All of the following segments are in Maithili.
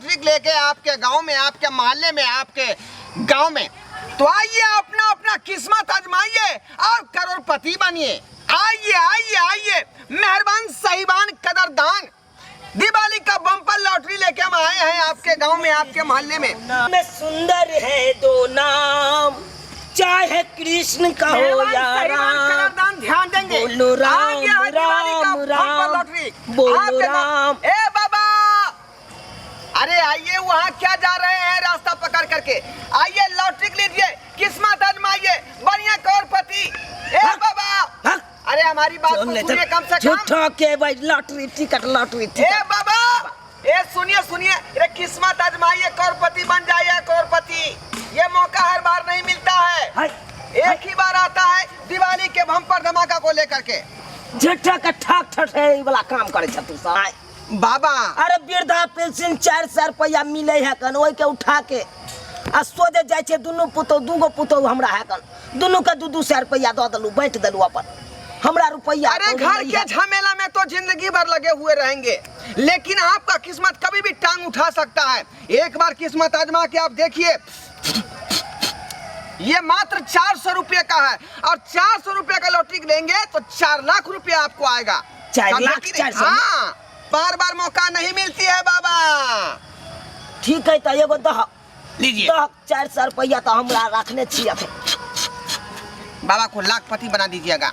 लॉटरी लेके आपके गांव में, आपके मोहल्ले में, आपके गांव में। तो आइए अपना अपना किस्मत आजमाइए और करोड़पति बनिए। आइए आइए आइए, मेहरबान साहिबान कदरदान, दिवाली का बम्पर लॉटरी लेके हम आए हैं आपके गांव में, आपके मोहल्ले में। में सुंदर है दो नाम, चाहे कृष्ण का हो मेहरबान या साहिबान राम। कदरदान ध्यान देंगे। बोलो राम, आ गया है दिवाली का राम, बम्पर राम। लॉटरी। बोलो आपके गांव- राम। ए बाबा, अरे आइए, वहाँ क्या जा रहे हैं रास्ता पकड़ करके? आइए लॉटरी लीजिए, किस्मत आजमाइए, बढ़िया करोड़पति। ए हाँ। बाबा, हाँ। अरे हमारी बात को सुनिए कम से कम। झूठो के भाई लॉटरी टिकट, लॉटरी ए टिकट। बाबा, ए सुनिए सुनिए, अरे किस्मत आजमाइए, करोड़पति बन जाइए, करोड़पति। ये मौका हर बार नहीं मिलता है, हाय, एक ही बार आता है दिवाली के बम्पर धमाका को लेकर के। झूठो के ठक ठक है ई वाला काम करे छ तू सब। बाबा, अरे वृद्धा पेंशन 400 रुपया मिले है कन, ओहि के उठा के आ सोझे जाइ छै दुनू पुतोह, दूगो पुतोह हमरा है कन, दुनू के 2-2 सौ रुपया दऽ देलू, बाँटि देलू अपन, हमरा रुपया अरे कौड़ी घर नहीं के है। झमेला में तो जिंदगी भर लगे हुए रहेंगे, लेकिन आपका किस्मत कभी भी टांग उठा सकता है। एक बार किस्मत आजमा के आप देखिए। ये मात्र 400 रुपये का है और 400 रुपये का लॉटरी लेंगे तो 4 लाख रुपया आपको आएगा। 4 समझे लाख, कि नहीं? 400? हाँ, बार बार मौका नहीं मिलती है बाबा। ठीक है तो एगो दह लीजिए। दह 400 रुपया तो हमरा रखने छी अखन। बाबा को लाखपति बना दीजिएगा।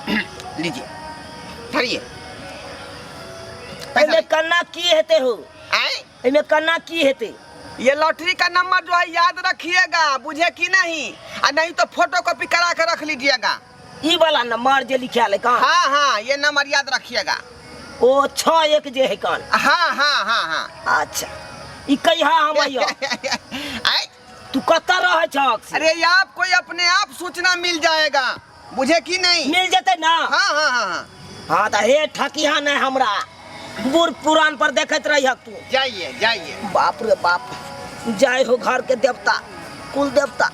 लीजिए, धरिए पैसा। एहिमे कन्ना की हेतै हो? आए? एहिमे कन्ना की हेतै? ये लॉटरी का नंबर जो है याद रखिएगा, बुझे कि नहीं? और नहीं तो फोटो कॉपी करा के रख लीजिएगा। ई वाला नंबर जे लिखायल है कहाँ? हाँ हाँ, ये नंबर याद रखिएगा। ओ 6 1 जे है कान? हाँ हाँ हाँ हाँ। अच्छा, ई कहिया हम अइयो? आए? तू कतऽ रहै छहक से? अरे ये आपको अपने आप सूचना मिल जाएगा, बुझे कि नहीं? मिल जेतै ना? हाँ हाँ हाँ हाँ। हाँ तऽ हे ठकिहा नहि हमरा, बूढ़ पुरान पर देखैत रहिहक तू। जाइए जाइए। बाप रे बाप, जय हो घर के देवता, कुल देवता,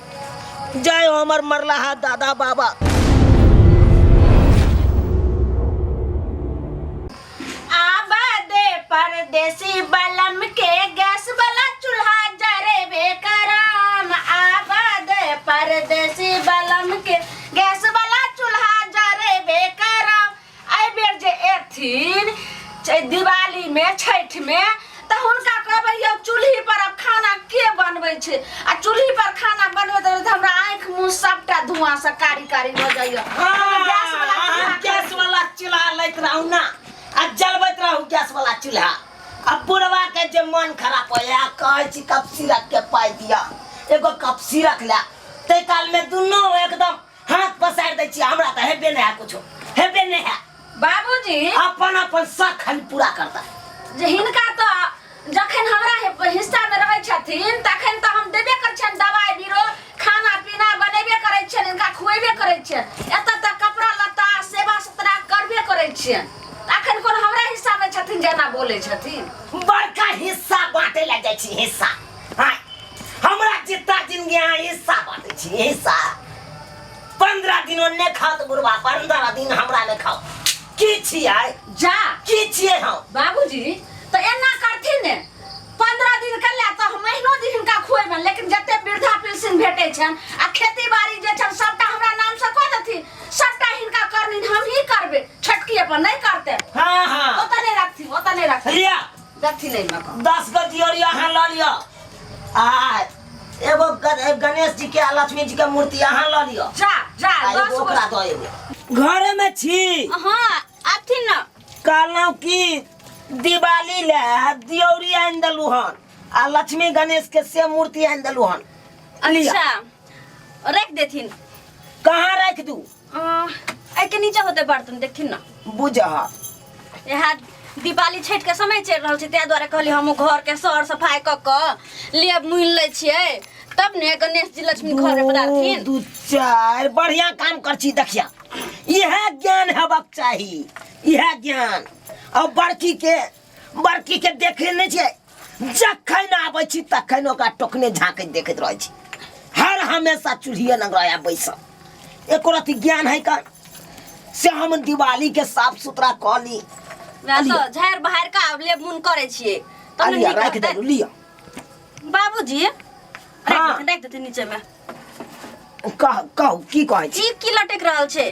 जय हो हमर मरला दादा बाबा। आबा दे परदेसी बलम के गैस वाला चूल्हा जरेबे कराम। आबा दे परदेसी बलम के गैस वाला चूल्हा जरेबे कराम। एहि बेर जे एथिन दिवाली में, छठि में, तऽ हुनका कहबै यौ चूल्ही पर आब खाना के बनबै छै? आ चूल्ही पर खाना बनबैत रहै तऽ हमरा आँखि मुँह सबटा धुआं से कारी कारी भऽ जाइए। गैस वाला अहाँ चूल्हा। गैस वाला चूल्हा लैत रहू ना आ जलबैत रहू गैस वाला चूल्हा। आ बुढ़वा के जे मन खराब होइए, कहै छी कप सिरक के पाइ दिअ, एगो कप सिरक ले, ताहि काल में दुनू एकदम हाथ पसारि दै छी। हमरा तऽ हेबे नहि है, कुछो हेबे नहि है। बाबूजी, अपन अपन शख खाली पूरा करता। जे हिनका तऽ जखन हमरा हिस्सामे रहै छथिन तखन तऽ हम देबे करै छियनि, दवाइ बीरो, खाना पीना बनेबे करै छियनि, हिनका खुएबे करै छियनि, एतऽ तक कपड़ा लत्ता सेवा सुथरा करबे करै छियनि। तऽ अखन कोन हमरा हिस्सामे छथिन जे एना बोलै छथिन? बड़का हिस्सा बांटे ला जाइ छी हिस्सा। हाँ, हमरा जितना जिंदगी अहाँ हिस्सा बांटे छी हिस्सा। 15 दिन ओन्ने खाओ तऽ बुढ़वा 15 दिन हमरा नहि खाओ। की छियै? जा। की छियै हम? बाबूजी, तऽ एना करथिन ने, 15 दिन के ले तऽ हम महीनो दिन हिनका खुएबनि, लेकिन जते वृद्धा पेंशन भेटै छनि आ खेती बाड़ी जे छनि सबटा हमरा नाम से कऽ देथिन। सबटा हिनका करनी हम ही करबै, छोटकी अपन नहि करतै। हाँ हाँ। ओतऽ नहि रखथिन, ओतऽ नहि रखथिन। लिअ। देथिन एहिमे कऽ। 10 गो दियौरी अहाँ लऽ लिअ आ एगो गणेश जी के आ लक्ष्मी जी के मूर्ति अहाँ लऽ लिअ। जा जा। आ 10 एगो गो ओकरा दऽ एगो। घरे में छी? हाँ, आथिन ना। कहलहुँ कि दिवाली ले दियौरी आनि देलू हन आ लक्ष्मी गणेश के से मूर्ति आनि देलू हन। लिअ। अच्छा, रख देथिन। कहाँ राखि दू? एहिके नीचे होते बर्तन, देखथिन ना। बुझह। यहाँ दिवाली छठि के समय चलि रहल छै, ताहि दुआरे कहली हम घर के सर सफाई कऽ कऽ लेब मुनि लै छियै, तब ने गणेश जी लक्ष्मी घर में पधारथिन। दू चारि बढ़िया काम कर छी। देखिया, इएह ज्ञान हेबाक चाही, इएह ज्ञान। और बड़की के देखे नहि छियै, जखन आबै छी तखन ओकरा टोकने झाँकैत देखैत रहै छी, हर हमेशा चूल्हिए लग रहै बैसल। एको रति ज्ञान है का से हम दिवाली के साफ सुथरा कऽ ली? वएह तो झाड़ि बहारि कऽ आब लेब मुन करै छियै तब ने लिअ, नीक राखि रहतै। देलू, लिअ। बाबूजी हाँ। राख देथिन नीचे में। कह कहू की कहै छी? जी की लटक रहल छै?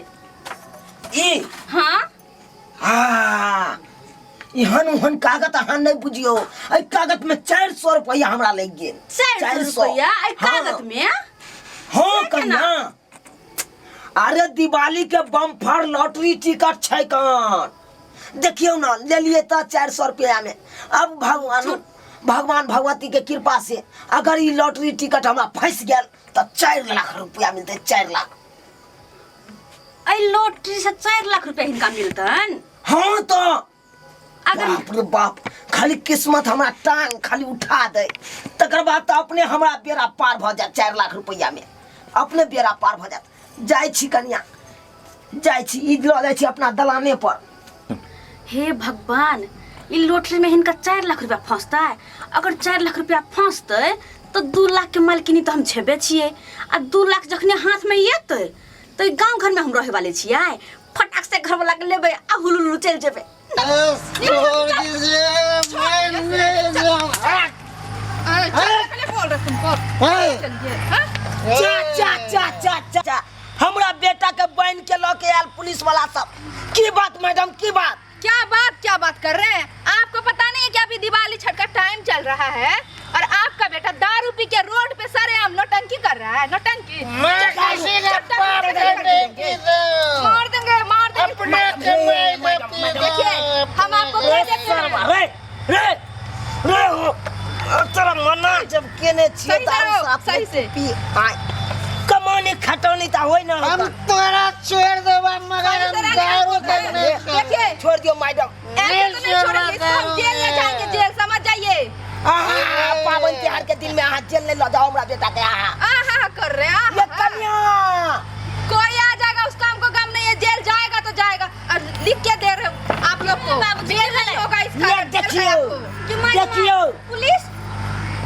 ई हाँ। हाँ, एहन ओहन कागत अहाँ नहि बुझियौ, एहि कागत में 400 रुपया हमरा लागि गेल। 400 रुपया एहि हाँ। कागत में? हाँ से केना? कन्या, अरे दिवाली के बम्फर लॉटरी टिकट छै कन, देखियौ ना लेलिए तऽ 400 रुपया में। अब भगवान भगवान भगवती के कृपा से अगर ई लॉटरी टिकट हमरा फंस गेल तऽ 4 लाख रुपया मिलतै, 4 लाख। एहि लॉटरी से 4 लाख रुपया हिनका मिलतन? हाँ तो अगर बाप रे बाप, खाली किस्मत हमरा टांग खाली उठा दे, तकर बाद तऽ अपने हमरा बेड़ा पार भऽ जायत। 4 लाख रुपया में अपने बेड़ा पार भऽ जायत। जाइ छी कनिया, जाइ छी, ई लऽ जाइ छी अपना दलाने पर। हे भगवान, ई लॉटरी में हिनका 4 लाख रुपया फंसतै? अगर 4 लाख रुपया फंसतै तऽ 2 लाख के मालकिनी तऽ हम छेबे छियै, आ 2 लाख जखने हाथ में एतै तऽ गाँव घर में हम रहे वाले छियै। फटाक से घर वाला के लेबै आ हुलुलु चलि जेबै। छोड़ दीजिए, मैं नहीं जाऊंगा। अरे, चल, पहले बोल रहे तुमको। चलिए, हाँ? चा चा चा चा चा चा। हमरा बेटा के बन के लऽ के आयल पुलिस वाला सब। की बात मैडम, की बात? क्या बात, क्या बात कर रहे हैं? आपको पता नहीं है कि अभी दिवाली छठ का टाइम चल रहा है और आपका बेटा दारू पी के रोड पे सरेआम नौटंकी कर रहा है, नौटंकी। मैं किसी के बाप के बेटी से मार देंगे, मार देंगे। अपने के मैं पी देखिए, हम आपको कह देते हैं। रे रे रे हो, तोरा मना जब केने छियै सही से दारू रहो, शराब सही से। पी आय कमानी खटौनी त होय ना। हम तोरा छोड़ देबा मगर हम सही से दारू रहो। तक नहीं देखिए, छोड़ दियो मैडम। ऐसे तो नहीं छोड़ेंगे इसको, हम जेल ले जाएंगे, जेल, समझ जाइए। आहा, पावन त्योहार के दिन में अहाँ जेल नहीं लऽ जाओ हमरा बेटा के। आहा आहा कर रहे हैं, आहा। ये कन्या कोई आ जाएगा उसका हमको गम नहीं है, जेल जाएगा तो जाएगा। और लिख के दे रहे हो आप लोग को, बाबूजी, जेल नहीं होगा इसका। ये जेल देखियो, का आपको। कि माय देखियो। पुलिस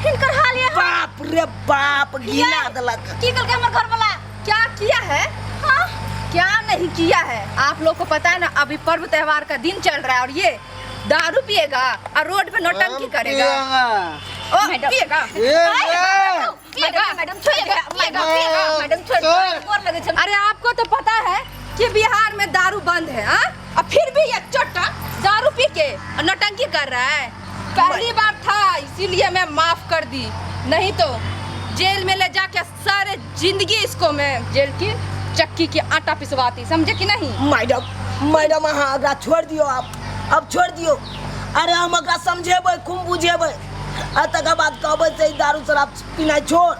हिनकर हाल ये बाप रे बाप, गिना देलक। की कल के हमर घर वाला क्या किया है? हाँ? क्या नहीं किया है आप लोग को पता है ना? अभी पर्व त्योहार का दिन चल रहा है और ये दारू पिएगा और रोड पे नौटंकी करेगा। ओ, मैडम। पिएगा, ये ये। पिएगा मैडम, छोड़िएगा, पिएगा, पिएगा मैडम, छोड़। छोड़। गोर लगे छै। अरे आपको तो पता है कि बिहार में दारू बंद है, हाँ? और फिर भी ये चोटा दारू पी के और नौटंकी कर रहा है। पहली बार था इसीलिए मैं माफ कर दी, नहीं तो जेल में ले जाके सारे जिंदगी इसको मैं जेल की चक्की की आटा पिसवाती, समझे कि नहीं? मैडम, मैडम अहाँ एकरा छोड़ दियो, आप अब छोड़ दियो। अरे हम एकरा समझेबै, खूब बुझेबै आ तकर बाद कहबै से ई दारू शराब पीनाइ छोड़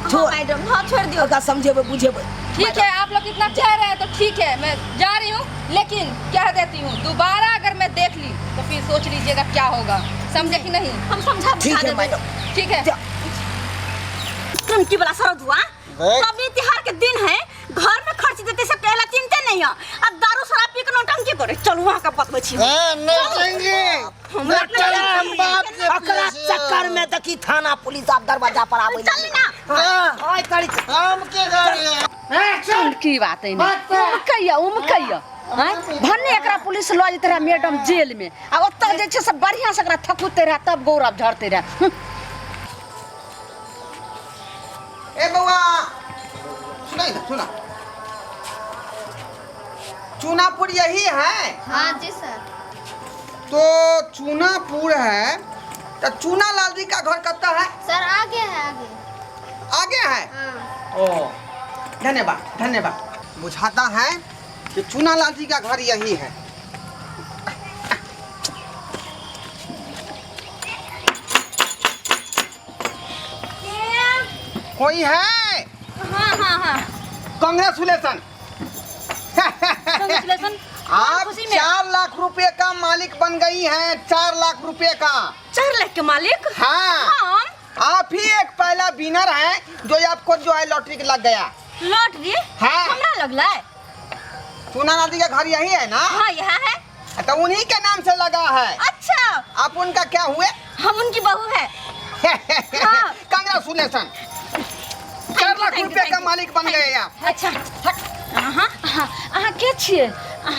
छोड़। मैडम, हाँ, छोड़ दियो। एकरा समझेबै बुझेबै। ठीक है, आप लोग इतना कह रहे हैं तो ठीक है, मैं जा रही हूँ, लेकिन कह देती हूँ दोबारा अगर मैं देख ली तो फिर सोच लीजिएगा क्या होगा, समझे कि नहीं? हम समझा ठीक बुझा है देबै। मैडम। ठीक है। जा। टंकी वाला सरदुआ, देख। पबनी त्योहार के दिन है, घर में खर्च देते से पहला चिंते नहीं है, अब दारू शराब पी के नौटंकी करे। चलू वहाँ का बतबै छी। ए, नौटंकी नौटंकी हम बाप के अकरा पीछे। चक्कर में देखी थाना पुलिस आप दरवाजा पर आबै। चल ना। हाँ, ओए करी हम के करिए? ए, चल। की बात है? बात है। उमकैया उमकैया आँय, भन्ने एकरा पुलिस लऽ जेतै रहए मैडम जेल में, आ ओतऽ जे छै से बढ़िआँ से एकरा थकुते रहए तब गौरव झड़ते रहए। ए बउआ, सुना ना, सुना, चूनापुर यही है? हाँ जी सर। तो चूनापुर है तो चूना लाल जी का घर कब है? सर आगे है, आगे। आगे है? हाँ। ओ धन्यवाद, धन्यवाद। बुझाता है कि चूना लाल जी का घर यही है। कोई है? हाँ हाँ हाँ। कांग्रेचुलेसन। कांग्रेचुलेसन। आप खुशी में? 4 लाख रुपए का मालिक बन गई हैं, 4 लाख रुपए का। 4 लाख के मालिक? हाँ। हम? आप ही एक पहला विनर हैं जो आपको जो है लॉटरी के लग गया। लॉटरी? हाँ। हमरा लगला है? चूना लाल जी का घर यही है ना? हाँ यहाँ है। तो उन्हीं के नाम से लगा है। अच्छा। आप उनका क्या हुए? हम उनकी बहू है। हाँ। कांग्रेचुलेसन, 4 लाख Thank you, रुपए का thank you. मालिक बन गए आप। अच्छा हट। अहाँ अहाँ अहाँ के छियै?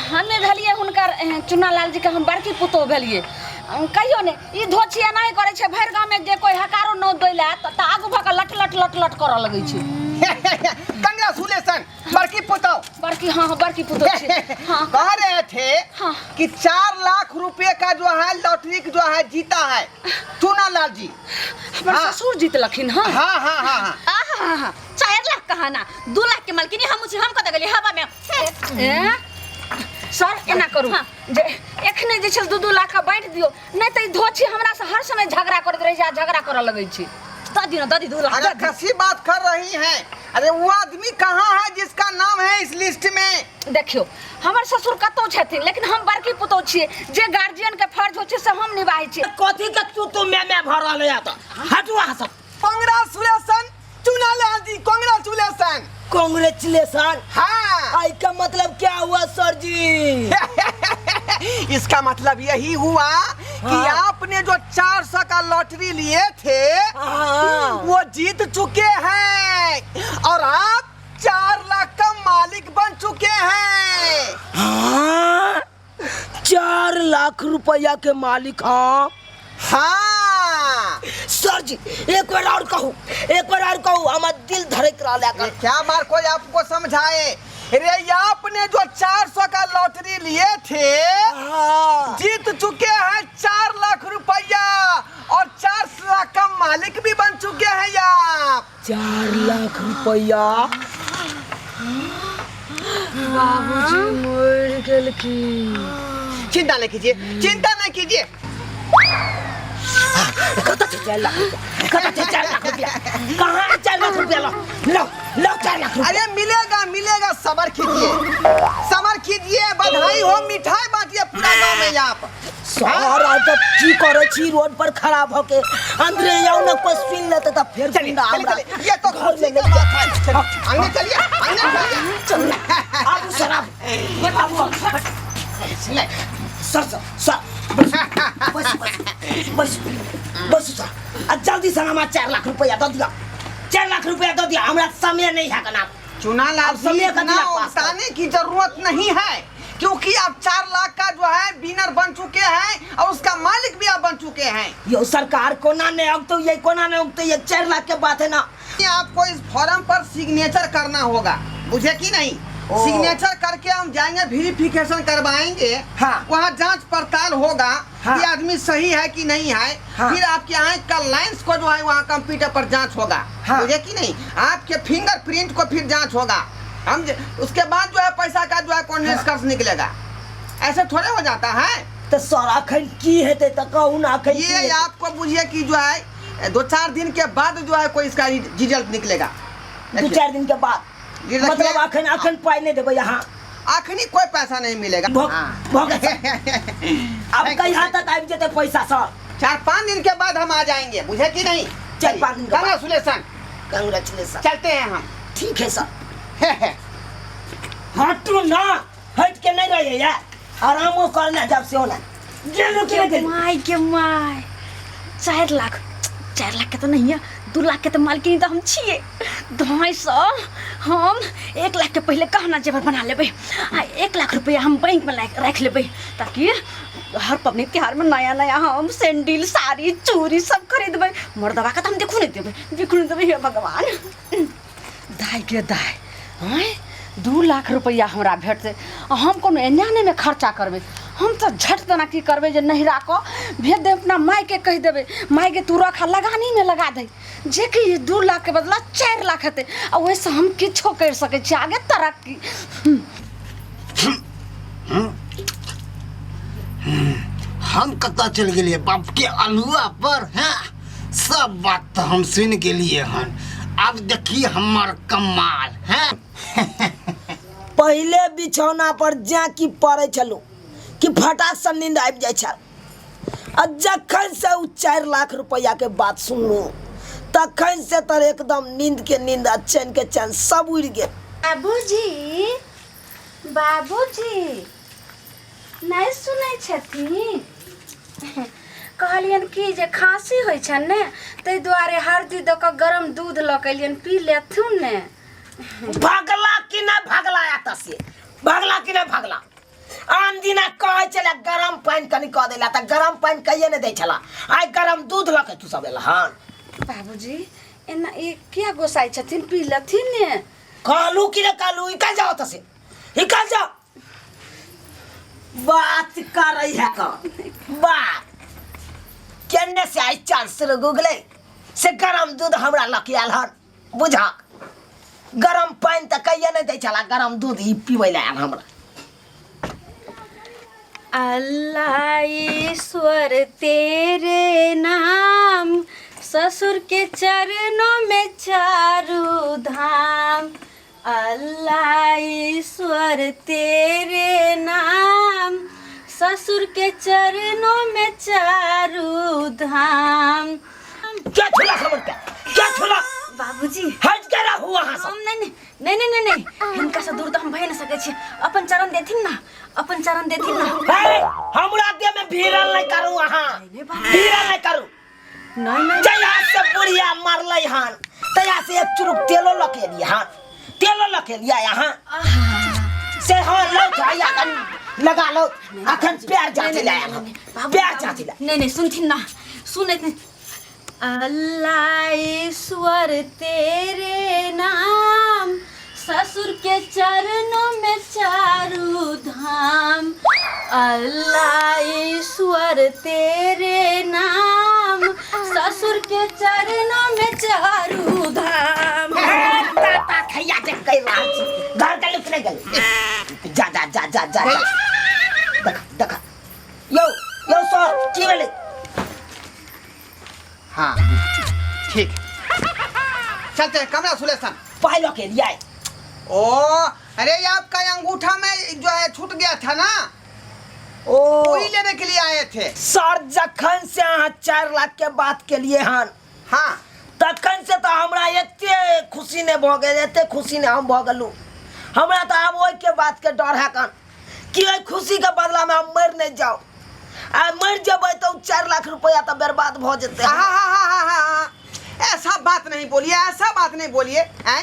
हमे भेलियै हुनकर चुना लाल जी के हम बड़की पुतोह भेलियै। कहियो ने ई धोछी एनाही करै छै भरि गाँवमे जे कोइ हकारो न दै लए तऽ आगू भऽ कऽ लट लट लट लट करऽ लगै छै। कंग्रेचुलेशन बड़की पुतौ। बड़की, हाँ हाँ, बड़की पुतौ छै, हाँ। कह रहे थे हाँ। कि 4 लाख रुपए का जो है लॉटरी जो है जीता है चूना लाल जी। हमर हाँ। ससुर जीतलखिन। हाँ हाँ हाँ हाँ हाँ। आहा हा, 4 लाख कहाँ ना, 2 लाख के मालकिनी हम छी, हम कतऽ गेलियै हवा में? ए सर, एना करू हाँ। जे एखने जे छै 2-2 लाख के बाँटि दियौ, नहि तऽ ई धोछी हमरा से हर समय झगड़ा करैत रहै छै आ झगड़ा करऽ लगै छै। दऽ दियौ, दऽ दी 2 लाख। अरे कैसी बात कर रही हैं? अरे वो आदमी कहाँ है जिसका नाम है इस लिस्ट में? देखियौ, हमर ससुर कतौ छथिन, लेकिन हम बड़की पुतहु छियै, जे गार्जियन के फर्ज होइ छै से हम निभाबै छियै। कथी के तू तू मैं मैं भऽ रहल है? तऽ हटू अहाँ सब। कांग्रेचुलेशन चूना लाल जी, कांग्रेचुलेशन। कांग्रेचुलेशन? हाँ। आई का मतलब क्या हुआ सर जी? इसका मतलब यही हुआ कि हाँ। आपने जो 400 का लॉटरी लिए थे हाँ। वो जीत चुके हैं और आप 4 लाख का मालिक बन चुके हैं। हाँ, 4 लाख रुपया के मालिक। हाँ हाँ सर जी, एक बार और कहू, एक बार और कहू, हमार दिल धड़क रहा है। ये क्या बार कोई आपको समझाए रे, आपने जो 400 का लॉटरी लिए थे हाँ। जीत चुके हैं 4 लाख रुपया और 4 लाख का मालिक भी बन चुके हैं आप। 4 लाख रुपया? बाबूजी मरि गेलखिन। चिंता नहीं कीजिए, चिंता नहीं कीजिए। कतऽ छै 4 लाख रुपया? कतऽ छै 4 लाख रुपया? कहाँ है 4 लाख रुपया? लो लो लो 4 लाख रुपया। अरे मिलेगा मिलेगा, सबर कीजिए, सबर कीजिए। बधाई हो, मिठाई बांटिए पूरा गांव में आप। सर, आज तक की करै छी रोड पर खड़ा भ के? अंदरे जाऊ न, कोई सुन लेते त फेर चलिए गुंडा चलिए हमरा चलिए, ये तो घर खुशी में का बात है। चलिए अंगने चलिए, अंगने चलिए। आबू सर, आबू आबू। ले। सर सर सर, बस बस बस बस सर, आ जल्दी से हमरा 4 लाख रुपया दऽ दिअ, 4 लाख रुपया दऽ दिअ, हमरा समय नहीं है कना। चुना लाल अब जी, समय का इतना दिला पास कर। उकसाने की जरूरत नहीं है, क्योंकि आप 4 लाख का जो है विनर बन चुके हैं और उसका मालिक भी आप बन चुके हैं। यो सरकार कोना ने उगतो, ये कोना ने उगतो, ये 4 लाख के बात है ना। आपको इस फॉर्म पर सिग्नेचर करना होगा, बुझे कि नहीं? ओ। सिग्नेचर करके हम जाएंगे, वेरिफिकेशन करवाएंगे। हाँ। वहाँ जांच पड़ताल होगा हाँ। कि आदमी सही है कि नहीं है। हाँ। फिर आपके आंख का लाइंस को जो है वहाँ कंप्यूटर पर जांच होगा। हाँ। बुझे कि नहीं? आपके फिंगर प्रिंट को फिर जांच होगा। हम उसके बाद जो है पैसा का जो है कौन निष्कर्ष निकलेगा। ऐसे थोड़े हो जाता है। तो सर अखन की हेतै त कहू ना, अखन की ये हेतै? आपको बुझिए कि जो है 2-4 दिन के बाद जो है कोई इसका रिजल्ट निकलेगा। 2-4 दिन के बाद? ये रखिए। मतलब अखन अखन पाई नहीं देबै यहाँ? अखनी कोई पैसा नहीं मिलेगा। हाँ। भऽ गेल सर। अब कहिया तक आबि जेतै पैसा सर? 4-5 दिन के बाद हम आ जाएंगे, बुझे कि नहीं? 4-5 दिन के बाद। कंग्रेचुलेशन। कंग्रेचुलेशन। चलते हैं हम। ठीक है सर। हटू ना, हट के नहीं रहिए यार, आरामो करना जब से होना गेलू कि नहीं गेलू? My के my, 4 lakh, 4 lakh के तो नहीं है, 2 लाख के तो मालकिनी तो हम छिए। धाई सँ हम 1 लाख के पहले गहना जेवर बना लेबै आ 1 लाख रुपया हम बैंक में राखि लेबै, ताकि हर पबनी त्योहार में नया नया हम सैंडल साड़ी चूड़ी सब खरीदबै। मर्दवा के तो हम देखू नहीं देबै, देखू नहीं देबै। हे भगवान, दाय गे दाय, आँय, 2 लाख रुपैआ हमरा भेटतै आ हम कोनो एनामे खर्चा करबै? हम तऽ झट दना की करबै जे नहिरा कऽ भेज देबै, अपना मायके कहि देबै, मायके तू रख आ लगानीमे लगा दे, जे कि 2 लाखके बदला 4 लाख हेतै आ ओहिसँ हम किछो करि सकै छी आगे तरक्की। हम कतऽ चलि गेलियै बाप के अल्हुआ पर? हैं, सब बात तऽ हम सुनि गेलियै हन, आब देखी हमर कमाल। हैं, पहिले बिछौना पर जा की पड़ै छलहुँ कि फटाक से नींद आबि जाइ छल, आ जखन से ओ 4 लाख रुपैआ के बात सुनलहुँ तखन से तर एकदम नींद के नींद आ चैन के चैन सब उड़ि गेल। बाबूजी, बाबूजी, नहि सुनै छथिन? कहलियनि कि जे खाँसी होइ छनि ने, ताहि दुआरे हरदि दऽ कऽ गरम दूध लऽ कऽ एलियनि, पी लेथुन ने। भगला कि नहि भगला एतऽ से? भगला कि नहि भगला? आ आन दिना कहै छलै गरम पानि कनि कऽ दैला तऽ गरम पानि कहिए नहि दै छला आइ गरम दूध लऽ के तू सब एला हन बाबूजी एना ई किया गोसाइ छथिन पी लथिन ने कहलू कि ने कहलू निकल जाओ तऽ से निकल जाओ बात कर रही है कौन बात केने से आई चांस गूगले से गरम दूध हमरा लऽ के आयल हन बुझा गरम पानि तऽ कहिए नहि दै छला गरम दूध ई पीबै लए आयल हमरा अल्लाह ईश्वर तेरे नाम ससुर के चरणों में चारू धाम अल्लाह ईश्वर तेरे नाम ससुर के चरणों में चारू धाम क्या छुला खबर क्या क्या छुला बाबूजी हट के रहू वहां से हम नहीं नहीं नहीं नहीं नहीं हिनका से दूर तो हम भय नहीं सकै छी अपन चरण देथिन ना अपन चरण देथिन ना हे, हमरा देह में भीड़ल नहीं करू अहाँ भीड़ल नहीं करू नहीं नहीं जहिया से बुढ़िया मरलै हन तहिया से एक चुरुक तेलो लके लिए हन तेलो लके लिया यहाँ से हाँ लो आया कन लगा लो अखन प्यार जाते लाया हम प्यार जाते ला नहीं नहीं सुनथिन ना सुनैत नहीं अल्लाह ईश्वर तेरे नाम ससुर के चरणों में चारू धाम अल्लाह ईश्वर तेरे नाम ससुर के चरणों में चारू धाम ताता खैया के कहि रहल छी घर के लुक नहीं गेल जा जा जा जा जा जा। देख देख यौ यौ सर की भेलै हाँ ठीक चलते हैं कमरा सुलेशन पाइ लऽ के एलियै ओ अरे ये आपका अंगूठा में जो है छूट गया था ना ओ वही लेने के लिए आए थे सर जखन से अहाँ 4 लाख के बात केलिए हन हाँ तखन से तऽ हमरा एते खुशी नहि भऽ गेल एते खुशी नहि हम भऽ गेलहुँ हमरा तऽ आब ओहिके बातके डर है कन कि एहि खुशीके बदलामे हम मरि नहि जाउ आ मरि जेबै तऽ ओ 4 लाख रुपया तऽ बर्बाद भऽ जेतै हाँ हाँ हाँ हाँ हाँ हाँ ऐसा बात नहीं बोलिए ऐसा बात नहीं बोलिए हैं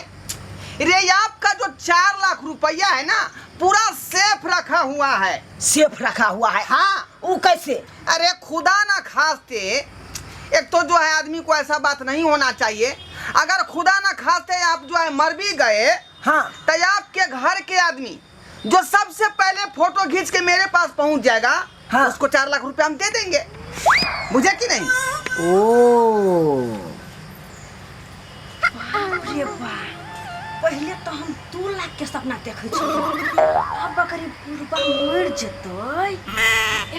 रे आपका जो 4 लाख रुपया है ना पूरा सेफ रखा हुआ है सेफ रखा हुआ है हाँ उ कैसे अरे खुदा ना खास्ते एक तो जो है आदमी को ऐसा बात नहीं होना चाहिए अगर खुदा ना खास्ते आप जो है मर भी गए तो आपके घर के आदमी जो सबसे पहले फोटो खींच के मेरे पास पहुंच जाएगा उसको 4 लाख रुपया हम दे देंगे बुझे कि नहीं ओ बाप रे बाप पहिले तऽ हम 2 लाख के सपना देखै छलियै आब अगर ई बुढ़बा मरि जेतै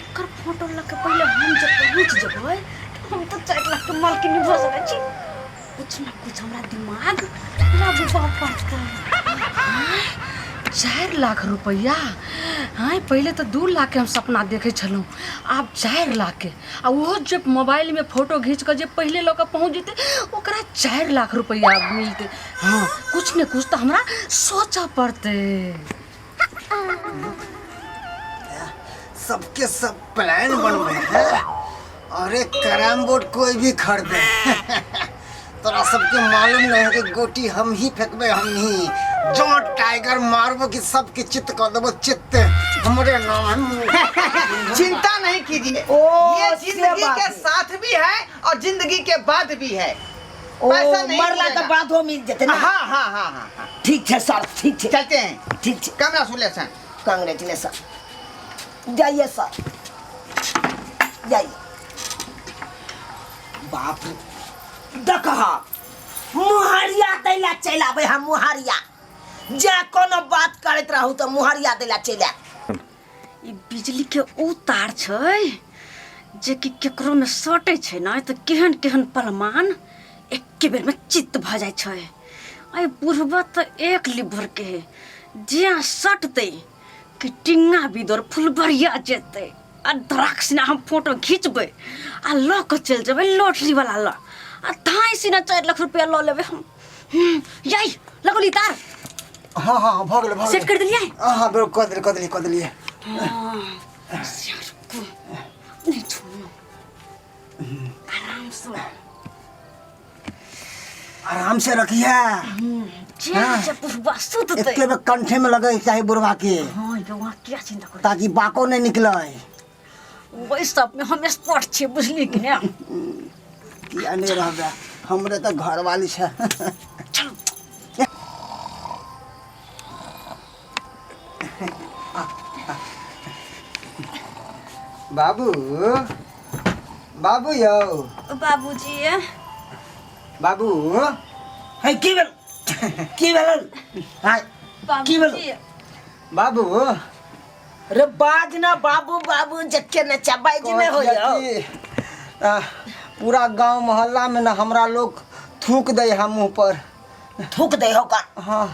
एकर फोटो लऽ के पहिले हम जब पहुँच जेबै तऽ हम तऽ 4 लाख के मालकिनी भऽ सकै छी कुछ न कुछ हमरा दिमाग लगबऽ पड़तै 4 लाख रुपैआ हाँ पहिले तऽ 2 लाखके हम सपना देखै छलहुँ आब 4 लाखके आ ओहो जे मोबाइलमे फोटो घीच कऽ जे पहिले लऽ कऽ पहुँच जेतै ओकरा 4 लाख रुपैआ मिलतै हाँ कुछ ने कुछ तऽ हमरा सोचऽ पड़तै सबके सब प्लान बनबे हैं अरे कैरम बोर्ड कोई भी खरीदे तोरा सबके मालूम नहीं है कि गोटी हम ही फेंकबे हम ही जो टाइगर मारबो कि सबके चित्त कर देबो चित्त हमरे नाम है चिंता नहीं कीजिए ओ, ये से जिंदगी बात के है। साथ भी है और जिंदगी के बाद भी है ओ पैसा नहीं मरला के मिलेगा। बादो मिल जेतै ना हाँ हाँ हाँ हाँ हाँ ठीक छै सर ठीक छै चलते हैं ठीक छै कंग्रेचुलेशन कंग्रेचुलेशन जाइए सर जाइए बाप रे देखह मुहरिया दैला चलि आबै हम मुहरिया जे कोनो बात करैत रहू तऽ मुहरिया दैला चलि आयब ई बिजली के ऊ तार छै जे कि केकरो में सटै छै ने तऽ केहन केहन पलमान एके बेर में चित्त भऽ जाइ छै अइ बुढ़बा तऽ एक लीवर के है जे सटतै कि टिंगा बिदोर फुलबरिया जेतै आ धराक सिना हम फोटो घिचबै आ लऽ कऽ चलि जेबै लॉटरी वाला लऽ आ धाइ सिना 4 लाख रुपया लऽ लेबै हम याई लगौली तार हाँ हाँ भऽ गेलै भऽ सेट कर देलियै हाँ हाँ बिल्कुल कऽ देलियै कऽ देलियै कऽ देलियै हाँ, से रुकू नहि छू आरामसँ आराम से रखिए चैन से बुढ़वा सुततै। एके बेर कंठे में लगे चाहे बुढ़वा के। हाँ यौ, अहाँ किया चिंता करै? ताकि बाको नहीं निकले। ओहि सब में हम एक्सपर्ट छियै, बुझलियै कि ने? किया नहीं रहबे, हमरे तऽ घरवाली छै। चलू। बाबू, बाबू यौ। बाबूजी। बाबू। है, की भेल? की भेल? हाय, की भेल? बाबूजी। बाबू। रे बाज ना बाबू बाबू जक्के न चबाई जी में हो जाओ। पूरा गांव मोहल्ला में ना हमरा लोग थूक दे हम मुंह पर। थूक दे हो का? हाँ।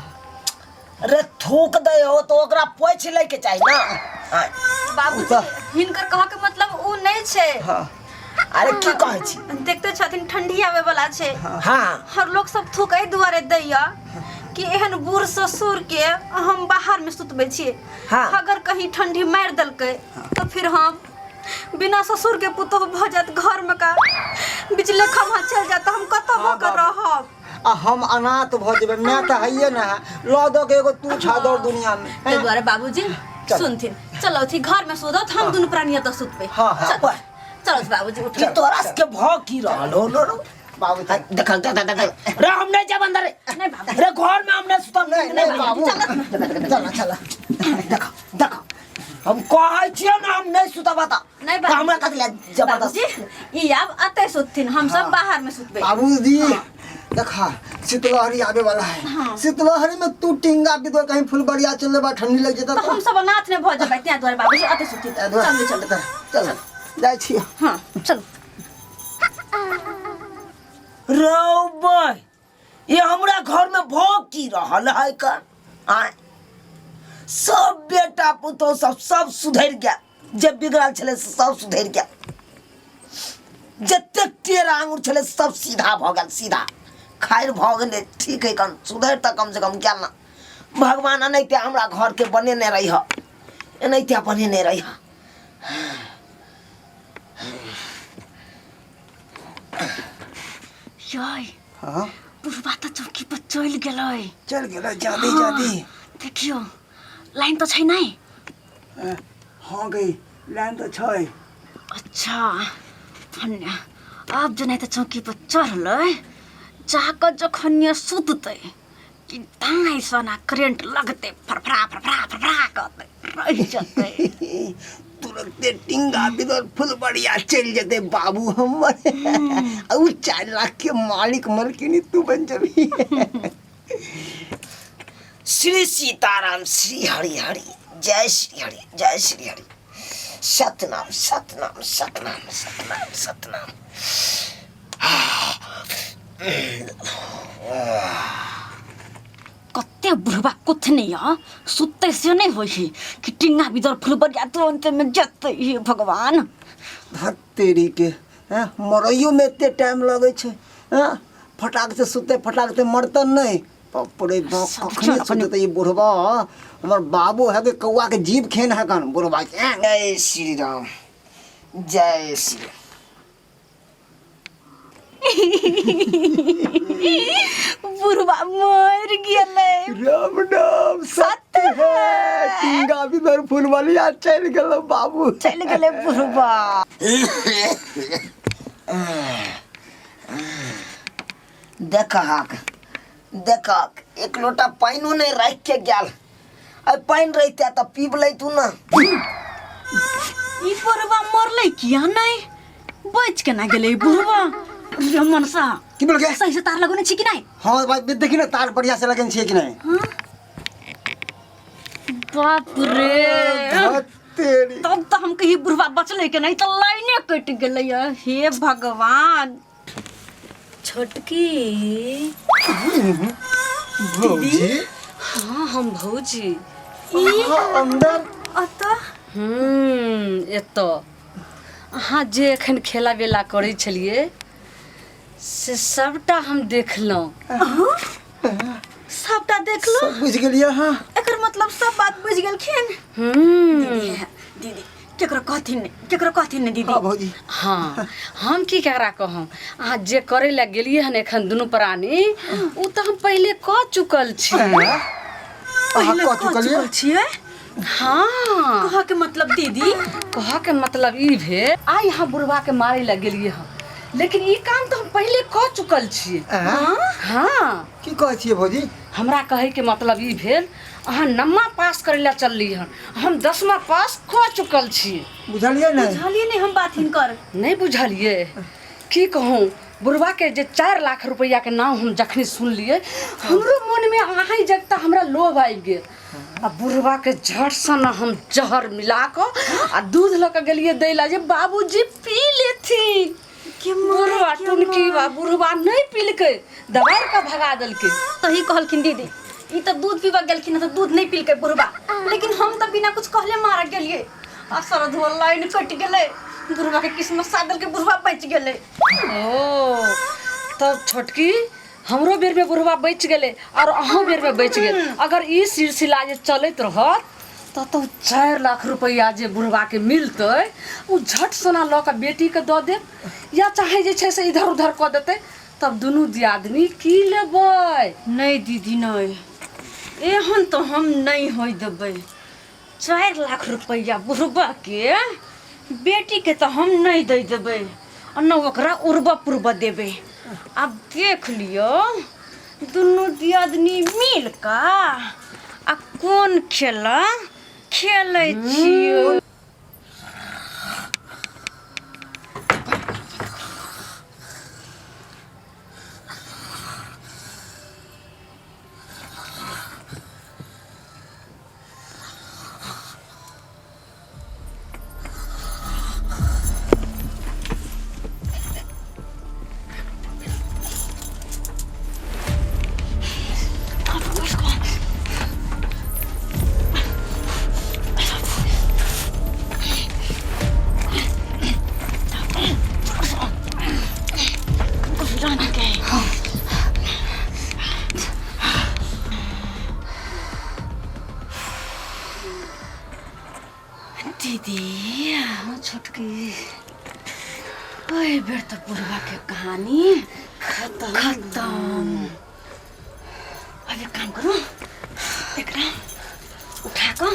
रे थूक दे हो तो ओकरा पोछि लै के चाही ना। हाँ। बाबूजी, हिनकर कह के मतलब उ नहीं छै। हाँ। अरे की कहै छी? देखते छथिन ठंडी आवे वाला छै। हाँ। हर लोग सब थूक एहि दुआरे दैया कि एहन बूढ़ ससुर के हम बाहर में सुतबै छी। हाँ। अगर कहीं ठंडी मारि देलकै तो फिर हम बिना ससुर के पुतोह भऽ जायत, घर में का बिजली खम्भा चलि जायत तऽ हम कतऽ भऽ कऽ रहब? आ हम अनाथ भऽ जेबै, मैं तऽ हइए ना है, लऽ दऽ के एगो तू छा दौड़ दुनिया में। ताहि दुआरे बाबूजी चल। सुनथिन, चलौथी घर में सुतत, हम दुनू प्राणी एतऽ सुतबै। हाँ, हाँ। चल, चलौथ बाबूजी, उठ। की तोरा सबके भऽ की रहल हो? लो लो बाबू, देख देख देख देख रे, हम नहीं जाब अंदर रे। नहीं बाबू। रे घर में हम नहीं सुतब। नहीं, नहीं बाबू, चल चल। देख देख, हम कहै छियै ना हम नहीं सुतब त। नहीं बाबू। हमरा कथि ले जबरदस्ती? बाबूजी, ई आब एतै सुतथिन, हम सब बाहर में सुतबै। बाबूजी देखा, शीतलहरी आवे वाला है। हाँ। शीतलहरी में तू टिंगा बिदो कहीं फुलबरिया चल जेबा, ठंडी लग जेता। तो हम सब अनाथ ने भऽ जेबै, तें दुआरे बाबूजी एतै सुतथिन। चलू चलू। चल जाइ छी। हाँ चलू। रौ बय, ये हमरा घर में भऽ की रहल है का? आय, सब बेटा पुतोह सब सब सुधरि गेल, जे बिगड़ल छलै से सब सुधरि गेल, जतेक टेढ़ आंगुर छलै सब सीधा भऽ गेल, सीधा खैर भऽ गेलै। ठीक है, कम सुधरि तऽ कम से कम गेल ना। भगवान एनाहिते हमरा घरके बनेने रहिह, एनाहिते बनेने रहिह। यै। हाँ। बुढ़बा तऽ चौकी पर चलि गेलै। चल गेलै जल्दी जल्दी। देखियौ, लाइन तऽ छै नहि? हाँ गई, लाइन तऽ छै। अच्छा धन्य, आब जेनाहिते चौकी पर चढ़लै, जाकऽ जखन सुततै कि दाँइ सना करेंट लगतै, फरफरा फरफरा फरफरा करतै रहि जेतै। तुरंते टिंगा बिदर फुलबरिया चलि जेतै बाबू हमर, आ उ 4 लाख के मालिक मलकिनी तू बन जबी। श्री सीताराम, श्री हरि हरि, जय श्री हरि, जय श्री हरि, सतनाम सतनाम सतनाम सतनाम सतनाम। कते बुढ़बा कुथने य सुतते से नहीं होइ है कि टिंगा बिदर फुलबरिया तुरंत में जतै। हे भगवान। धत तेरी के, हैं, मरैयो में एते टाइम लगै छै? हैं, फटाक से सुतते फटाक से मरतन नहीं। बाप रे बाप, कखनी सुतते ई बुढ़बा? हमर बाबू है के कौआ के जीभ खेन है कन बुढ़बा के। हैं? जय श्री राम, जय श्री बुढ़बा मर गेलै। राम नाम सत्य है, टिंगा बिदर फुलबरिया चलि गेल बाबू। चलि गेलै बुढ़बा। देखहक देखहक, एक लोटा पानिओ नहि राखि के गेल। आ पानि रहिते तऽ पीब लैतू ना। ई बुढ़बा मरलै किया नहि? बचि केना गेलै ई बुढ़बा? रे मनसा। की बोल के? सही से तार लगौने छी कि नहि? हाँ भाई, देखी ना, तार बढ़िया से लगन छियै कि नहीं? बाप रे। धत तेरी। तब तऽ हम कही बुढ़बा बचलै के नहि, तऽ लाइने कटि गेलै। हे भगवान। छोटकी। भौजी। हाँ, हम भौजी। अहाँ अंदर? अतः एतऽ अहाँ जे एखन खेला बेला करै छलियै से सबटा हम देखलहुँ। सबटा देखलहुँ? सब बुझि गेलियै अहाँ? एकर मतलब सब बात बुझि गेलखिन। दीदी, दीदी, केकरो कहथिन नहि, केकरो कहथिन नहि दीदी। हाँ भौजी। हाँ, हम की केकरा कहम, अहाँ जे करे लए गेलियै हन एखन दुनू प्राणी, ओ तऽ हम पहिले कऽ चुकल छी। अहाँ पहिले कऽ कऽ चुकलियै? चुकल छियै? हाँ। कहऽ के मतलब दीदी? कहऽ के मतलब ई भेल, आइ अहाँ बुढ़वा के मारे लए गेलियै हन, लेकिन ई काम तऽ हम पहिले कऽ चुकल छी। हाँ। की कहै छियै भौजी? हमरा कहै के मतलब ई भेल, अहाँ नम्मा पास करै लए चलली हन, हम 10मा पास कऽ चुकल छी। बुझलियै नहि? बुझलियै नहि हम बात हिनकर। नहि बुझलियै? की कहूँ, बुढ़वा के जे 4 लाख रुपैआ के नाम हम जखनी सुनलियै, हमरो मनमे अहाँ जगता हमरा लोभ आबि गेल। आ बुढ़वा के झट सँ ने हम जहर मिला कऽ आ दूध लऽ कऽ गेलियै दै लए जे बाबूजी पी लेथिन। बुढ़वा टुनकी बा, बुढ़वा नहि पीलकै, दबाड़ि कऽ भगा देलकै। सही कहलखिन दीदी, ई तऽ दूध पीबऽ गेलखिन तऽ दूध नहि पीलकै बुढ़वा, लेकिन हम तऽ बिना कुछ कहले मारऽ गेलियै आ सरधुआ लाइन कटि गेलै, बुढ़वा के किस्मत साथ देलकै, बुढ़वा बचि गेलै। ओ तब छोटकी, हमरो बेर में बुढ़वा बचि गेलै और अहूँ बेर में बचि गेल। अगर ई सिलसिला जे चलैत रहत तऽ 4 लाख रुपैआ जे बुढ़वाके मिलतै ओ झट सोना लऽ कऽ बेटीके दऽ देब, या चाहे जे छै से इधर उधर कऽ देतै, तब दुनू दियादनी की लेबै? नहि दीदी नहि, एहन तऽ हम नहि होइ देबै। 4 लाख रुपैआ बुढ़बाके बेटीके तऽ हम नहि दै देबै आ न ओकरा उर्ब पुर्ब देबै। आब देख लियौ दुनू दियादनी मिल कऽ आ कोन खेला खेलै छियै। दीदी। हाँ छोटकी, एहि बेर तऽ बुढ़वा के कहानी खत्म खत्म। अब एक काम करू, एकरा उठा कऽ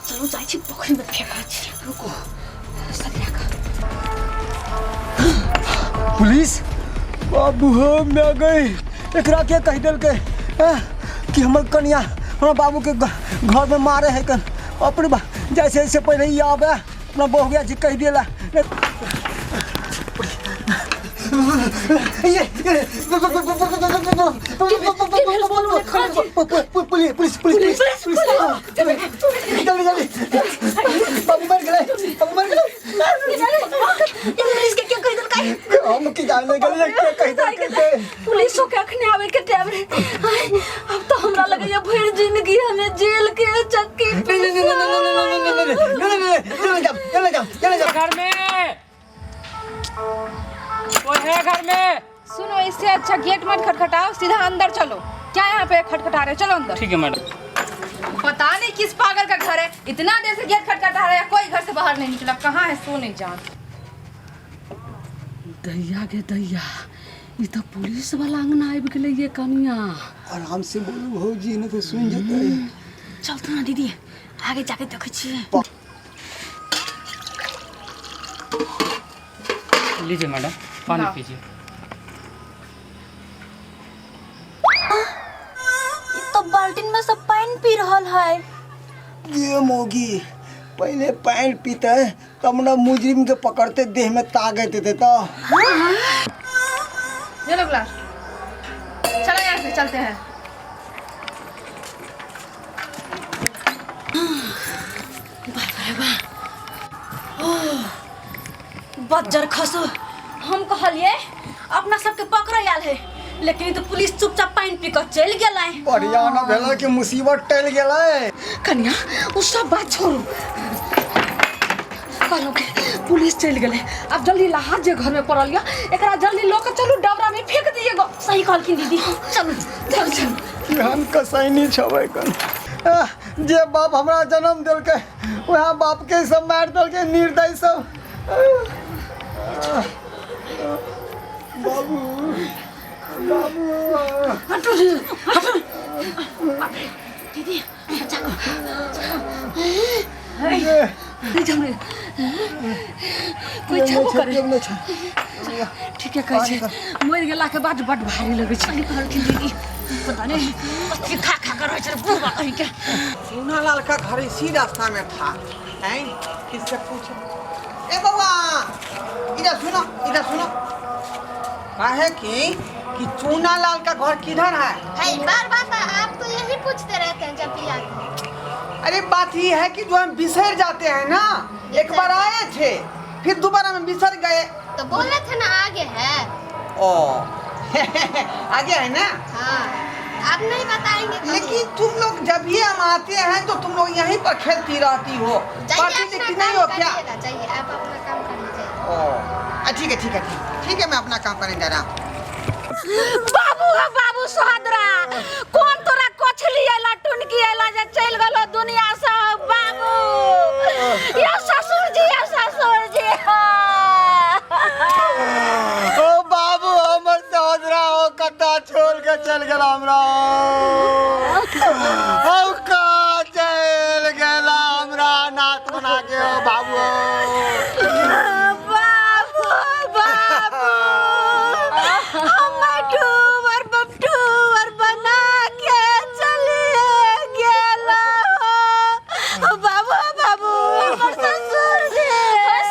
चलू जाइ छी पोखरि में फेंकै छी। रुको, सरिया कऽ। पुलिस बाबू हम आ गई। एकरा के कहि देलकै कि हमर कनिया हमरा बाबू के घर में मारे है कन। अपने जैसे जैसे पहले ही आवे अपना बहुआ जी कहि देला। ये पुलिस पुलिस पुलिस पुलिस, जल्दी जल्दी, बाबू मर गेलै, बाबू मर गेलै। पुलिस के क्या कहि देलकै? हम की जाने गेलियै के कहि देलकै। पुलिसो के अखने आवे के टाइम रहे। अब तो हमरा लगैया भरि जिंदगी हमें जेल के चक्की। नहीं नहीं नहीं नहीं नहीं नहीं नहीं नहीं नहीं, चले जाओ चले जाओ चले जाओ। घर में कोई है? घर में? सुनो, इससे अच्छा गेट मत खटखटाओ, सीधा अंदर चलो। क्या यहाँ पे खटखटा रहे हो? चलो अंदर। ठीक है मैडम। पता नहीं किस पागल का घर है, इतना देर से गेट खटखटा रहा है, कोई घर से बाहर नहीं निकला, कहाँ है सो नहीं जान। दैया गे दैया, ई तऽ पुलिस वाला अंगना आबि गेलै ये कनिया। आराम से बोलू भौजी, नहीं तो सुन जेतै। चलतू ना दीदी, आगे जाके देखै छियै। लीजिए मैडम, पानी पीजिए। ई तो बाल्टीन में सब पानी पी रहल है। ये मोगी पहले पानी पीते तब ना मुजरिम के पकड़ते देह में ताकत देते तो। ये लो ग्लास, चलो यहाँ से चलते हैं। बज्जर खसो, हम कहलिए अपना सबके पकड़े आयल है, लेकिन ई तो पुलिस चुपचाप पानि पी कऽ चलि गेलै। बढ़िया ना भेलै कि मुसीबत टलि गेलै। कनिया, ओ सब बात छोड़ू, कहलहुँ कि पुलिस चलि गेलै, आब जल्दी लहाज जे घर में पड़ल यऽ एकरा जल्दी लऽ कऽ चलू, डबरा में फेंक दिए गो। सही कहलखिन दीदी, चलू चल चल। केहन कसैनी छबै कन। जे बाप हमरा जन्म देलकै वएह बाप के सब मारि देलकै निर्दय सब। बाबू बाबू हटू हटू दीदी जाको नहीं जाऊँ रे कोई छेबो करे ठीके कहै छै मरि गेलाके बाद बड भारी लगै छै कहलखिन दीदी पता नहीं कथी खा खा कर रहै छै बुढ़बा कहीं के। चूनालाल का घर इसी रास्ता में था, हैं? किससे पूछे? ए बउआ, इधर सुनो, इधर सुनो। काहे कि चूनालाल का घर किधर है? है बार बार आप तो यही पूछते रहते हैं जब भी आते हैं। अरे बात ये है कि जो हम बिसर जाते हैं ना, एक बार आए थे फिर दोबारा हम बिसर गए। तो बोले थे ना आगे है। ओ आगे है ना? हाँ, आप नहीं बताएंगे कभी। लेकिन तुम लोग जब भी हम आते हैं तो तुम लोग यहीं पर खेलती रहती हो, जाइए पढ़ती अपना लिखती काम नहीं हो क्या? करिएगा, जाइए आप अपना काम कर लीजिए। ओ ठीक है ठीक है ठीक है, मैं अपना काम करने जा रहा हूँ। बाबू हो बाबू सोहदरा, कौन तोरा कोछली अयला टुनकी अयला जे चलि गेलो दुनिया से बाबू। या ससुर जी, या ससुर जी। ओ बाबू हमर सहोदरा ओ कत्ता छोड़ के चल गेल हमरा, ओ का चल गेला हमरा नाथ बना के। ओ बाबू बाबू बाबू हमर टूवर बपटूवर बना के चले गेला हो बाबू। बाबू हमर ससुर जी,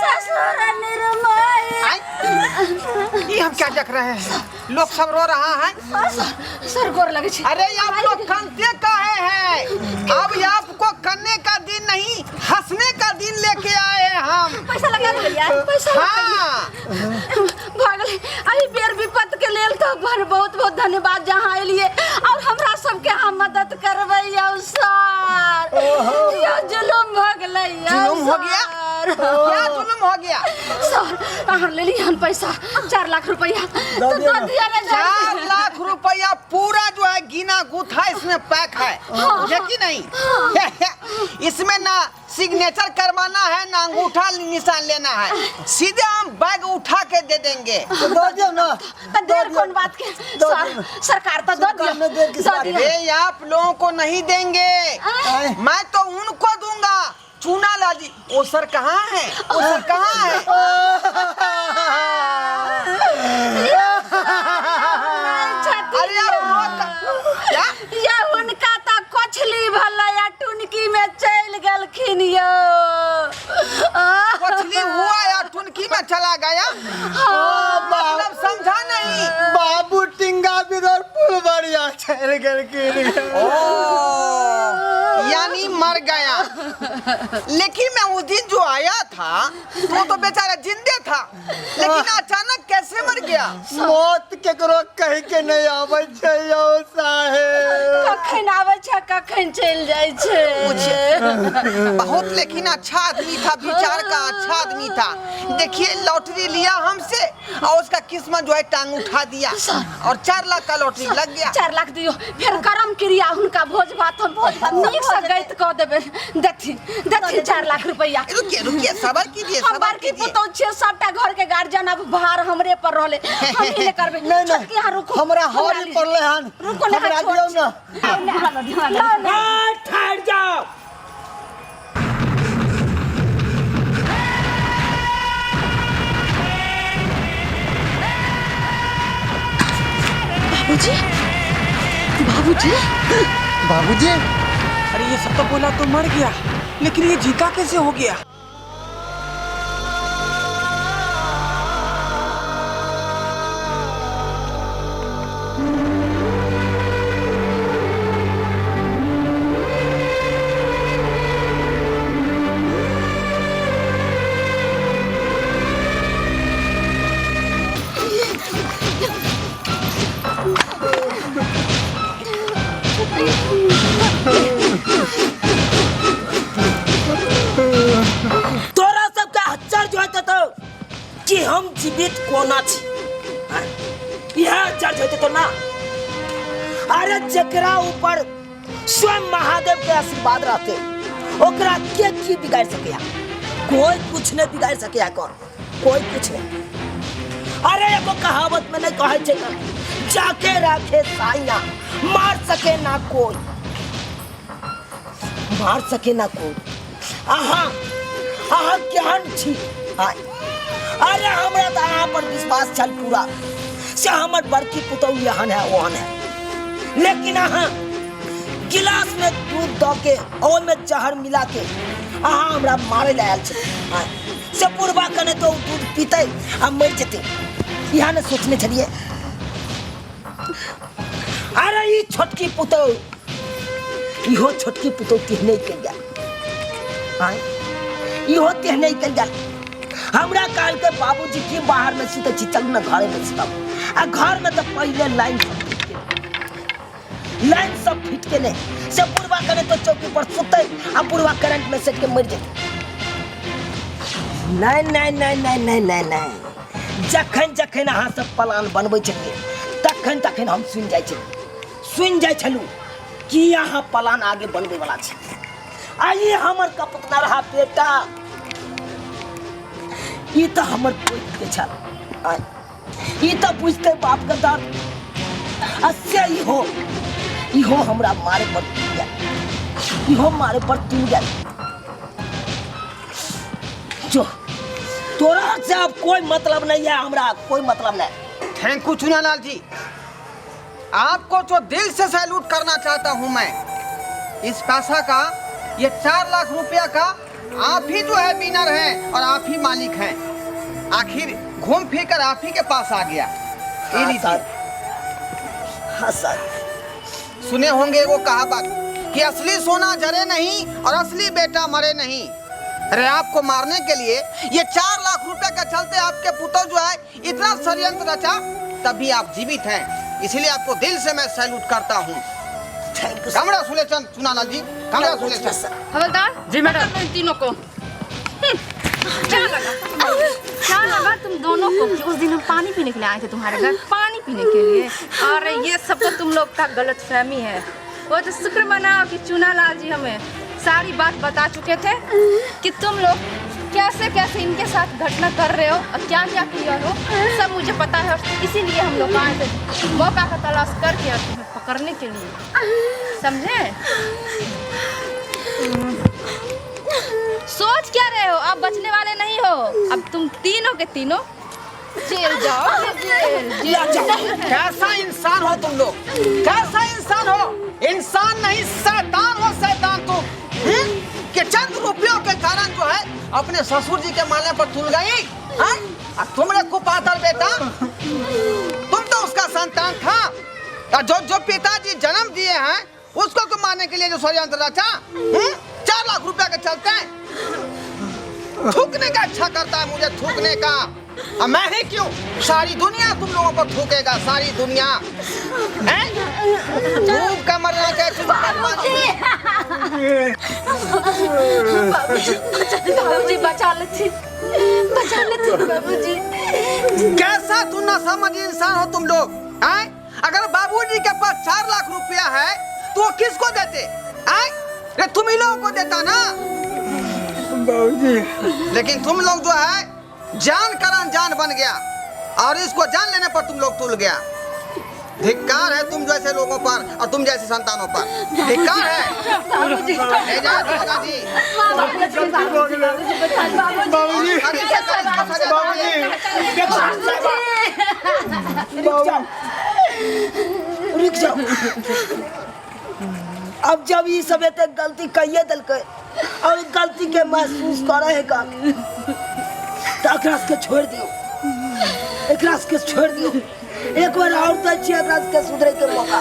ससुर निर्मय। ये हम क्या देख रहे हैं? लोग सब रो रहा है। सर गोर लगे छी। अरे आप लोग कंते काहे हैं? अब आपको करने का दिन नहीं, हंसने का दिन लेके आए हैं हम। पैसा लगा देलियै, पैसा। हाँ भऽ गेलै। एहि बेर विपत के लेल तऽ बड़ बहुत बहुत धन्यवाद जे अहाँ एलियै और हमरा सबके अहाँ मदद करबै यौ सर। यौ जुलुम भऽ गेलै यौ। जुलुम हो गया? सर। क्या जुलुम हो गया? सर अहाँ लेलियै हन पैसा 4 लाख रुपया तो दऽ दिअ ने। 4 लाख रुपया पूरा जो है गिना गुथा इसमें पैक है, है कि नहीं? इसमें ना सिग्नेचर करवाना है ना अंगूठा निशान लेना है, सीधे हम बैग उठा के दे देंगे। तो दऽ दियौ ना। तऽ देर कोन बात के सर, सरकार तऽ दऽ दिअ, में देर किस दऽ बात दिअ। अरे आप लोगों को नहीं देंगे, मैं तो उनको दूंगा। चूनालाल जी, वो सर कहाँ है? वो सर कहाँ है? अरे आप रो क्या? या हुनका तऽ कोछली भलै या टुनकी में चलि गेलखिन यौ। कोछली हुआ या टुनकी में चला गया? मतलब समझा नहीं। बाबू टिंगा बिदर फुलबरिया चल गेलखिन। ओ यानी मर गया। लेकिन मैं उस दिन जो आया था वो तो बेचारा जिंदे था, लेकिन अचानक कैसे मर गया? मौत केकरो कहि के नहीं आबै छै यौ साहेब। कखन आबै छै कखन चलि जाइ छै। बहुत लेकिन अच्छा आदमी था, विचार का अच्छा आदमी था। देखिए लॉटरी लिया हमसे और उसका किस्मत जो है टांग उठा दिया और 4 लाख का लॉटरी लग गया। 4 लाख दियौ, फेर करम क्रिया हुनका भोज भात हम भोज भात नीक से गैत कऽ देबै। देथिन देथिन 4 लाख रुपया। रुकिए रुकिए, सबर कीजिए, हम सबर बड़की कीजिए। पुतौह छियै, सबटा घर के गार्जियन अब भार हमरे पर रहले, हम ही ने करबै। नहीं, नहीं। छोटकी अहाँ रुकू, हमरा हरी पड़लै हन, रुकू ने, हमरा छोट दियौ ना। ठहर जाओ। बाबूजी बाबूजी बाबूजी। अरे ये सब तो बोला तो मर गया, लेकिन ये जीता कैसे हो गया? तोरा सबके आश्चर्य होइत हेतौ कि हम जीवित कोना छी। इएह आश्चर्य होइत हेतौ ना? अरे जकरा ऊपर स्वयं महादेव के आशीर्वाद रहते ओकरा के की बिगाड़ सकैया? कोई कुछ नहीं बिगाड़ सकैया कर, कोई कुछ नहीं। अरे एगो कहावत में नहीं कहै छै कर, जाके राखे साइया मार सके ना कोई, मार सके ना कोई। अहाँ अहाँ केहन छी? अरे हमरा तऽ अहाँ पर विश्वास छल पूरा, से हमर बड़की पुतहु एहन है ओहन है, लेकिन अहाँ गिलास में दूध दऽ के ओहिमे जहर मिला के अहाँ हमरा मारे लए आयल छी। से बुढ़बा कने तो दूध पीतै आ मरि जेतै, इएह ने सोचने छलियै। अरे ई छोटकी पुतहु, इहो छोटकी पुतहु तेहने कयल गेल, आँय इहो तेहने कयल गेल। हमरा कहलकै बाबूजी की बाहर में सुतै छी, चलू ने घरे में सुतब। आ घर में तऽ पहिले लाइन सब फुटि गेलै, लाइन सब फुटि गेलै। से बुढ़बा कने तो चौकी पर सुतै आ बुढ़बा करंट में सटि के मरि जेतै। नहीं नहीं नहीं नहीं नहीं नहीं नहीं, जखन जखन अहाँ सब प्लान बनबै छलियै तखन तखन हम सुनि जाइ छलियै, सुनि जाइ छलहुँ कि अहाँ प्लान आगे बनबै वाला छी। आ ई हमर कपतना रहा बेटा, ई तऽ हमर पोति के छल, ई तऽ बुझतै बाप के दर्द। आ से इहो इहो हमरा मारे पर तुल गेल, इहो मारे पर तुल गेल। जो तोरा से अब कोई मतलब नहीं है, हमरा कोई मतलब नहीं। Thank you Chunalal जी, आपको तो दिल से सैल्यूट करना चाहता हूं मैं। इस पैसा का, ये 4 लाख रुपया का आप ही जो है विनर हैं और आप ही मालिक हैं। आखिर घूम फिर कर आप ही के पास आ गया। ये हाँ लीजिए। सर, हाँ सर। सुने होंगे वो कहावत कि असली सोना जरे नहीं और असली बेटा मरे नहीं। अरे आपको मारने के लिए ये 4 लाख रुपए के चलते आपके पुत्र जो है इतना षड्यंत्र रचा, तब भी आप जीवित हैं, इसलिए आपको दिल से मैं सैल्यूट करता हूँ। Thank you. Congratulation Chunalal ji, congratulation. Havildar ji madam. पकड़ लो इन तीनों को। क्या लगा, क्या लगा तुम दोनों को कि उस दिन हम पानी पीने के लिए आए थे तुम्हारे घर, पानी पीने के लिए? और ये सब तो तुम लोग का गलतफहमी है। वो तो शुक्र मनाओ कि चुनालाल जी हमें सारी बात बता चुके थे कि तुम लोग कैसे कैसे इनके साथ घटना कर रहे हो और क्या क्या किया हो, सब मुझे पता है। और इसीलिए हम लोग आए थे मौका का तलाश करके और तुम्हें पकड़ने के लिए, समझे? सोच क्या रहे हो, आप बचने वाले नहीं हो। अब तुम तीनों के तीनों जेल जाओ, जेल, जेल। कैसा इंसान हो तुम लोग, कैसा इंसान हो? इंसान नहीं शैतान हो, शैतान तुम। कि चंद रुपयों के कारण जो है अपने ससुर जी के माले पर तुल गई। और तुमरे कुपातर बेटा, तुम तो उसका संतान था, और जो जो पिताजी जन्म दिए हैं उसको तुम मारने के लिए जो षड्यंत्र रचा, 4 लाख रुपया के चलते थूकने का अच्छा करता है मुझे थूकने का। अब मैं ही क्यों, सारी दुनिया तुम लोगों पर थूकेगा, सारी दुनिया। हैं? थूक का मरना क्या बाबूजी बचा लेती, बचा लेती बाबूजी। कैसा तुम ना समझ इंसान हो तुम लोग, हैं? अगर बाबूजी के पास 4 लाख रुपया है तो वो किसको देते? हैं? रे तुम ही लोगों को देता ना बाबूजी। लेकिन तुम लोग जो है जान कर अनजान बन गया और इसको जान लेने पर तुम लोग तुल गया। धिक्कार है तुम जैसे लोगों पर और तुम जैसे संतानों पर, धिक्कार है। ले जाओ दादाजी। बाबूजी, बाबूजी, रुक जाओ। अब जब ई सब एते गलती कहिए देलकै और गलती के महसूस करे है का, तो एकरा के छोड़ दियो, एकरा के छोड़ दियो। एक बार और दै छियै एकरा के सुधरे के मौका।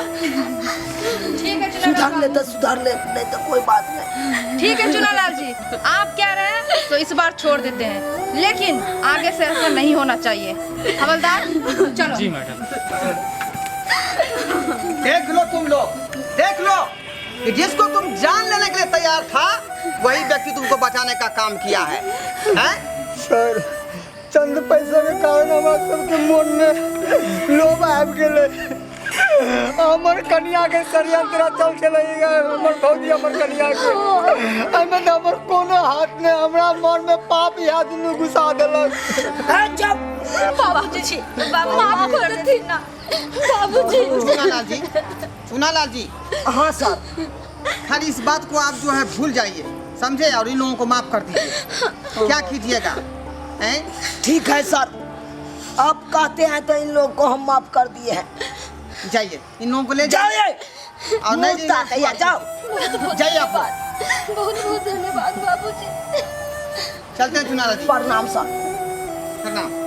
ठीक है सुधार ले तो सुधार ले, नहीं तो कोई बात नहीं। ठीक है चुनालाल जी, आप कह रहे हैं तो इस बार छोड़ देते हैं, लेकिन आगे से ऐसा नहीं होना चाहिए। हवलदार चलो। जी मैडम। देख लो तुम लोग, देख लो कि जिसको तुम जान लेने के लिए तैयार था वही व्यक्ति तुमको बचाने का काम किया है, हैं? सर, चंद पैसा के कारण हमारा सबके मन में लोभ आबि गेलै। हमर कनिया के षड्यंत्र रचल छलै हमर भौजी हमर कनिया के एहिमे तऽ हमर कोनो हाथ नहि हमरा मन में पाप इएह दुनू घुसा देलक चुप बाबूजी माफ कर देथिन ना बाबूजी चुनालाल जी, चुनालाल जी। हाँ सर। खैर इस बात को आप जो है भूल जाइए, समझे, और इन लोगों को माफ कर दीजिए। क्या कीजिएगा हैं? ठीक है सर, आप कहते हैं तो इन लोगों को हम माफ कर दिए हैं। जाइए इन लोगों को ले जाइए और नहीं मुँह ताकैया, जाओ जाइए आप लोग। बहुत बहुत धन्यवाद बाबूजी। चलते हैं चुनाला जी। प्रणाम सर। प्रणाम।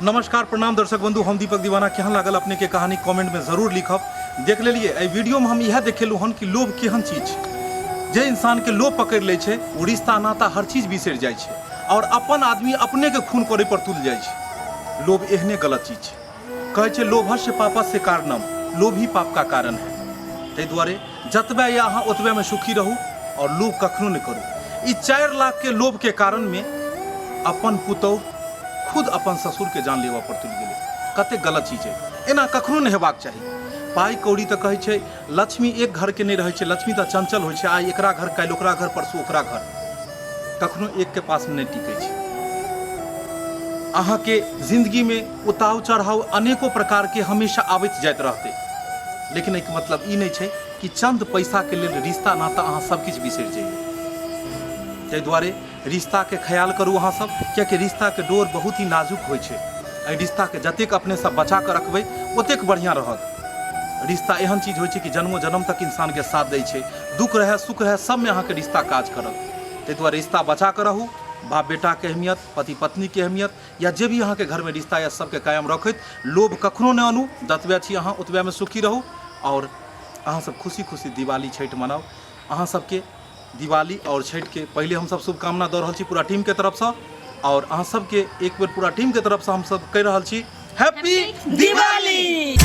नमस्कार प्रणाम दर्शक बंधु, हम दीपक दीवाना। केहन लागल अपने के कहानी कमेंट में जरूर लिखब। देख लेलिए एहि वीडियो में हम इएह देखेलहुँ हन कि लोभ केहन चीज छै। जे इंसान के लोभ पकड़ि लै छै ओ रिश्ता नाता हर चीज बिसरि जाइ छै और अपन आदमी अपने के खून करे पर तुल जाइ छै। लोभ एहने गलत चीज छै। कहै छै लोभस्य पापस्य कारणम, लोभ ही पाप का कारण है। ताहि दुआरे जतबे यऽ अहाँ ओतबे में सुखी रहू और लोभ कखनो नहि करू। ई 4 लाख के लोभ के कारण में अपन पुतोह खुद अपन ससुर के जान लेबऽ पर तुलि गेलै। कतेक गलत चीज है, एना कखनो नहि हेबाक चाही। पाइ कौड़ी तऽ कहै छै लक्ष्मी एक घर के नहि रहै छै, लक्ष्मी तऽ चंचल होइ छै, आइ एकरा घर काल्हि ओकरा घर परसू ओकरा घर, कखनो एक के पास नहि टिकै छै। अहाँके जिंदगी में उताव चढ़ाव अनेको प्रकार के हमेशा आबैत जाइत रहतै, लेकिन एहिके मतलब ई नहि छै कि चंद पैसा के लेल रिश्ता नाता अहाँ सब किछु बिसरि जइयै। ताहि दुआरे रिश्ता के ख्याल करू अहाँ सब, कियाकि रिश्ता के डोर बहुत ही नाजुक होइ छै। एहि रिश्ता के जतेक अपने सब बचा कऽ रखबै ओतेक बढ़िआँ रहत। रिश्ता एहन चीज होइ छै कि जन्मो जन्म तक इंसान के साथ दै छै, दुख रहै सुख रहै सबमे अहाँके रिश्ता काज करत। ताहि दुआरे रिश्ता बचा कऽ रहू। बाप बेटा के अहमियत, पति पत्नी के अहमियत, या जे भी अहाँके घरमे रिश्ता यऽ सबके कायम रखैत लोभ कखनो नहि आनू। जतबे छी अहाँ ओतबेमे सुखी रहू और अहाँ सब खुशी खुशी दिवाली छठि मनाउ। अहाँ सबके दिवाली और छठि के पहिले हमसब शुभकामना दऽ रहल छी पूरा टीम के तरफसँ, और अहाँ सबके एक बेर पूरा टीम के तरफसँ हमसब कहि रहल छी हैप्पी दिवाली।